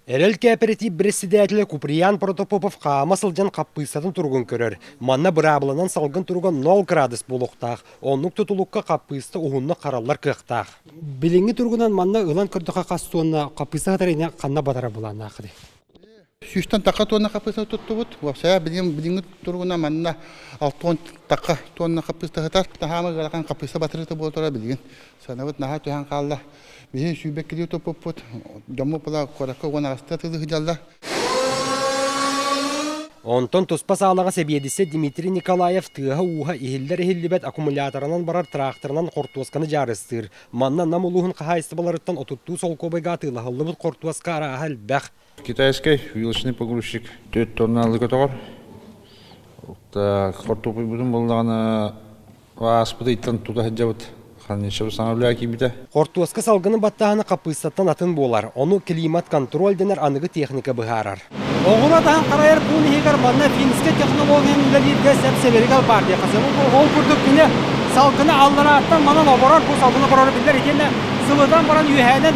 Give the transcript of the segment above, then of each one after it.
Эрэл кээпэрэтиип бэрэссэдээтэлэ Куприян Протопопов хаама сылдьан хаппыыстатын туругун көрөр. Манна быраабыланан салгын туруга нол градус буолуохтаах. Оннук тутулукка хаппыыста уһуннук хараллар кыахтаах. Билиҥҥи туругунан манна ылан көрдөххө хас туонна хаппыыста сытар ини ханна батара былааннааххытый? Сүүстэн тахха туонна хаппыыста туттубут. Уопсайа билигин билиҥҥи туругунан манна 60 тахха туонна хаппыыста сытар. Таһаама ыарахан хаппыыста батарыыта буола турар билигин. Сыанабыт наһаа түһэн хаалла. Биһи сүүрбэккилии туппуппут. Дьоммут була куоракка уон аҕыста атыылыы сылдьаллар. Онтон туспа саалаҕа сэбиэдиссэй Дмитрий Николаев тыаһа-ууһа иһиллэр-иһиллибэт аккумуляторынан барар тракторынан хортуосканы дьаарыстыыр. Манна Нам улууһун хаһаайыстыбаларыттан отуттуу солкуобайга атыылаһыллыбыт хортуоска арааһа элбэх. Китайскай вилочный погрузчик 4 тонналыы көтөҕөр. Хортуоппуйбутун буллаҕына ааспыт ыйтан тута сылдьабыт. Хранилищебыт саҥа үлэҕэ киирбитэ. Хортуоска салгыны баттааһына хаппыыстаттан атын буолар. Ону климат-контроль дэнэр аныгы техника быһаарар. Оҕуруот аһын харайар пуун иһигэр манна финскэй технологияны үлэлииргэ сэп-сэбиргэл баар диэххэ сөп. Ол курдук кини салгыны алларааттан манан оборор, бу салгыны обороро биллэр итиэннэ сылытан баран үөһээнэн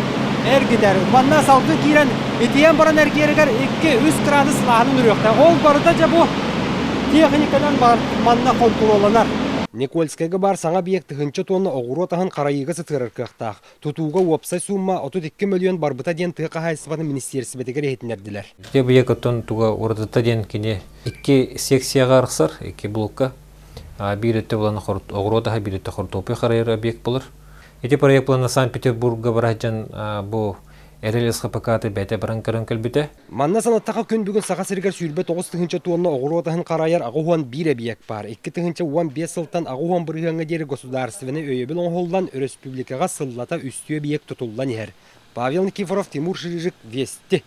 эргитэр. Манна салгын киирэн итийэн баран эргийэригэр 2-3 градус сылааһын үрүөхтээх. Ол барыта дьэ бу техниканан манна хонтуруолланар. Никольскайга баар саҥа объект тыһыынча туонна оҕуруот аһын харайыыга сытыарар кыахтаах. Тутууга уопсай суумма 32 мөлүйүөн барбыта диэн тыа хаһаайыстыбатын министиэристибэтигэр иһитиннэрдилэр. Ити объект оттон туга уратыта диэн кини икки секцияҕа арахсар, икки блокка. Биир өттө булан оҕуруот аһа, биир өттө хортуоппуй харайар объект болар. Ити проект плана Санкт-Петербурга бараһдьан бу Эрэл СХПК-ты бэйэтэ баран көрөн кэлбитэ. Манна санаттахха күн бүгүн Саха сиригэр 29 тыһыынча туонна оҕуруот аһын харайар 81 эбийиэк баар. 2015 сылтан 80 бырыһыаҥҥа диэри государственнай өйөбүл оҥоһуллан, өрөспүүбүлүкэҕэ сыллата үстүү эбийиэк тутуллан иһэр. Павел Никифоров, Тимур Ширижик, Вести.